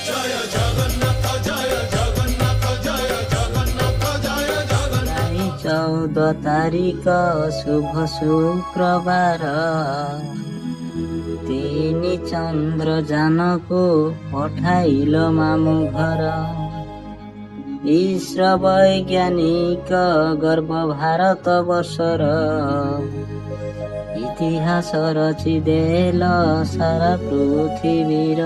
ଜୟ ଜଗନ୍ନାଥ, ଜୟ ଜଗନ୍ନାଥ, ଜୟ ଜଗନ୍ନାଥ, ଜୟ ଜଗନ୍ନାଥ। 14 ତାରିଖ ଶୁଭ ଶୁକ୍ରବାର, ତିନି ଚନ୍ଦ୍ରଯାନକୁ ପଠାଇଲ ମାମୁଁ ଘର। ଇସ୍ରୋ ବୈଜ୍ଞାନିକ ଗର୍ବ ଭାରତ ବର୍ଷର, ଇତିହାସ ରଚି ଦେଲ ସାରା ପୃଥିବୀର।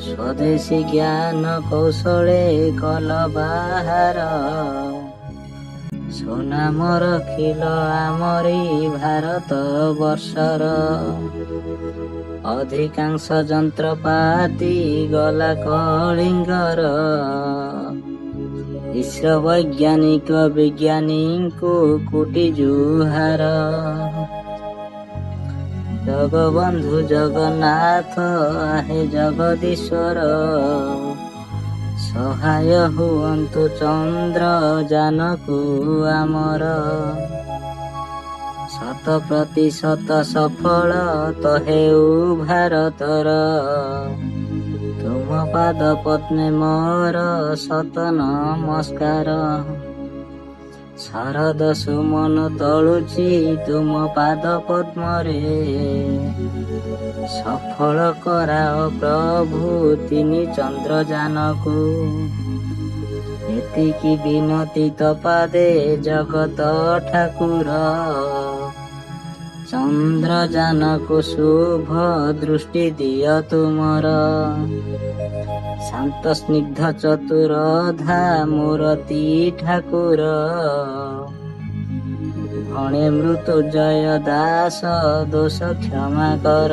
ସ୍ୱଦେଶୀ ଜ୍ଞାନ କୌଶଳେ କଲ ବାହାର, ସୁନାମ ରଖିଲ ଆମରି ଭାରତ ବର୍ଷର। ଅଧିକାଂଶ ଯନ୍ତ୍ରପାତି ଗଲା କଳିଙ୍ଗର, ଇସ୍ରୋ ବୈଜ୍ଞାନିକ ବିଜ୍ଞାନୀଙ୍କୁ କୋଟି ଜୁହାର। ଜଗବନ୍ଧୁ ଜଗନ୍ନାଥ ଆହେ ଜଗଦୀଶ୍ୱର, ସହାୟ ହୁଅନ୍ତୁ ଚନ୍ଦ୍ରଯାନକୁ ଆମର। 100% ସଫଳ ତ ହେଉ ଭାରତର, ତୁମ ପାଦ ପଦ୍ମେ ମୋର ଶତ ନମସ୍କାର। ଶରଦ ସୁମନ ତଳୁଛି ତୁମ ପାଦ ପଦ୍ମରେ, ସଫଳ କରାଅ ପ୍ରଭୁ ତିନି ଚନ୍ଦ୍ରଯାନକୁ। ଏତିକି ବିନତି ତ ପାଦେ ଜଗତ ଠାକୁର, ଚନ୍ଦ୍ରଯାନକୁ ଶୁଭ ଦୃଷ୍ଟି ଦିଅ ତୁମର। ଶାନ୍ତ ସ୍ନିଗ୍ଧ ଚତୁରଧା ମୂରତି ଠାକୁର, ଭଣେ ମୃତ୍ୟୁଞ୍ଜୟ ଦାସ ଦୋଷ କ୍ଷମା କର।